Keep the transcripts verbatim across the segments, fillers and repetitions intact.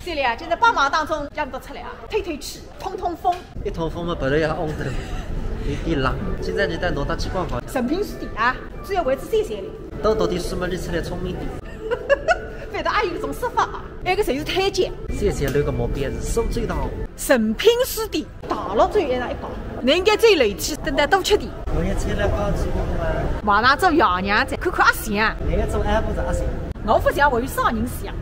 这里啊，就在百忙当中让得出来啊，透透气，通通风。一通风嘛，别人也翁得，有点冷。现在你带侬到去逛逛。诚品书店啊，主要位置三三零。多读点书嘛，你出来聪明点。反正也有搿种说法啊，埃个侪是推荐。三三六个目标是苏州堂。诚品书店，大陆只有埃搭一家，侬应该走楼梯，等待多吃点。我也出来搞直播嘛。马上做爷娘哉，看看阿翔啊。侬也做阿婆是阿翔。我勿像，我有啥人像？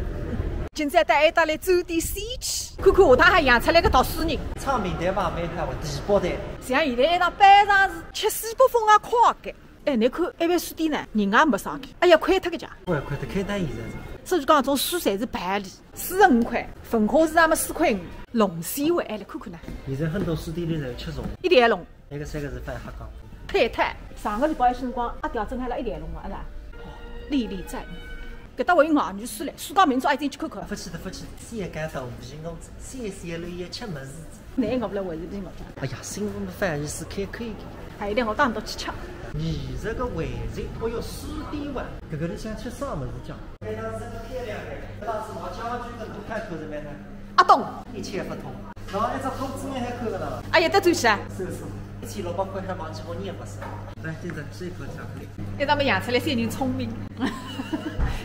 今朝带伊搭来走点西去，看看下趟还养出来个读书人。唱名堂嘛，蛮好，我第八代。像现在一档班上是吃西北风啊，快个。哎，侬看埃爿书店呢，人也没啥个，哎呀，亏脱个价。快快的，开单现在是。所以讲，种书侪是便宜，四十五块，文化书也没四块五，龙虾味，哎，来看看呢。现在很多书店里侪有吃虫。一条龙。 埃个三个字翻黑讲。太太，上个礼拜辰光，阿爹正好辣一条龙啊，是吧？哦，历历在目。搿搭还有外语书嘞，书架民族还进去看看。勿去的，勿去的，世界大，勿寻我，世界路也吃物事。哪个勿来还是勿寻我？哎呀，新闻的翻译是开口的。还有点我当到去吃。你这个位置，哦哟，书店哇，搿个里向吃啥物事讲？非常之漂亮的，当时毛家具跟都开口的没呢。阿东。一切不通。 喏，一只兔子面还看个呢。哎呀，得罪啥？是是，一千六百块还忘记我念勿是。来，现在吃一口巧克力。一咱们养出来小人聪明。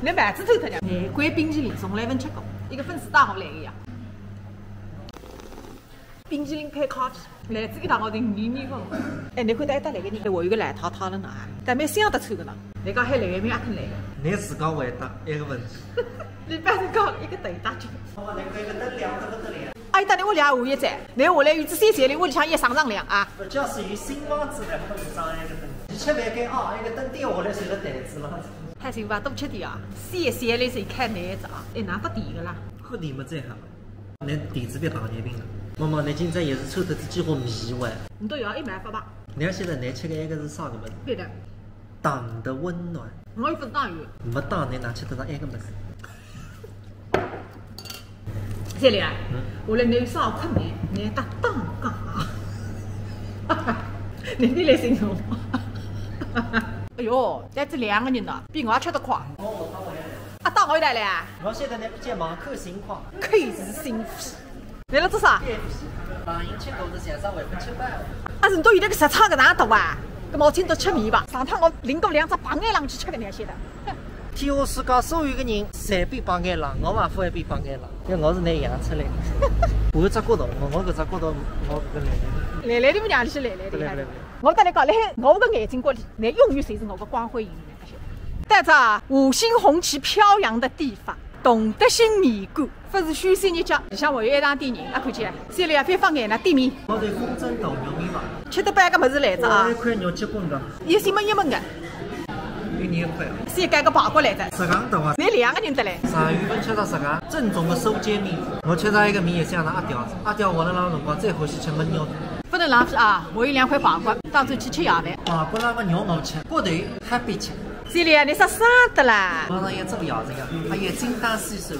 侬牌子走脱了。玫瑰冰淇淋从来没吃过，一个粉丝带我来一样。冰淇淋配咖啡，来自一大号的迷你粉。哎，侬看到一搭来个人，哎，我有个老太太了呢，但蛮像得穿个呢。侬讲还来个没阿肯来个？侬自家回答一个问题。侬帮侬讲一个头大就。我来开个灯亮得不得了。 哎，等侬屋里也有一只，侬下来有只三三零，屋里向也上上梁啊。勿，假使有新房子来，勿是上一个灯，一切来该啊，一个灯掉下来，随着台子了。还行吧，多吃点啊，谢谢嘞，是看妹子啊，哎，拿不抵个啦。喝你们最好，侬底子别糖尿病了。妈妈，侬今朝也是抽脱仔几盒米饭。侬都要一买发吧。侬要现在侬吃个埃个是啥个物事？对的。糖的温暖。我又不是糖友。没糖，侬哪吃得上埃个物事？ 谢丽啊，嗯。我来侬有啥困难，侬搭档讲啊。侬别来寻我。哎哟，但是两个人呢，比我吃得快。啊，到我来了啊？我现在呢，比较忙，看情况。口是心非。来了做啥？老人吃狗子，小时候也不吃饭。啊，人都有那个实诚个难度啊，搿毛巾都吃米吧。上趟我领过两只白眼狼去吃个，侬晓得？ 天下世界所有个人，侪比白眼狼，我嘛勿会比白眼狼，因为我是拿养出来的。我搿只骨头，我我搿只骨头，我搿个来来。来来的，我娘里是来来的。不来不来不来。我跟你讲，辣海我个眼睛角里，侬永远侪是我个光辉影人。但是啊，五星红旗飘扬的地方，懂得心米谷。 勿是虚心一家，里向还有一大店人，啊，看见，心里也翻白眼呢，店面。我对风筝头肉面嘛。吃得饱个物事来着啊。一块肉结棍个。一心么一门个。一年块啊。先盖个排骨来着。十港头啊。侬两个人得嘞。十月份吃到十港，正宗的手煎面。我吃到一个面也想到阿刁，阿刁活了那辰光最欢喜吃焖肉。不能浪费啊，我有两块排骨，当做去吃夜饭。排骨那个肉我吃，骨头还必吃。心里啊，侬啥啥的啦？马上要做夜饭呀，还要精打细算。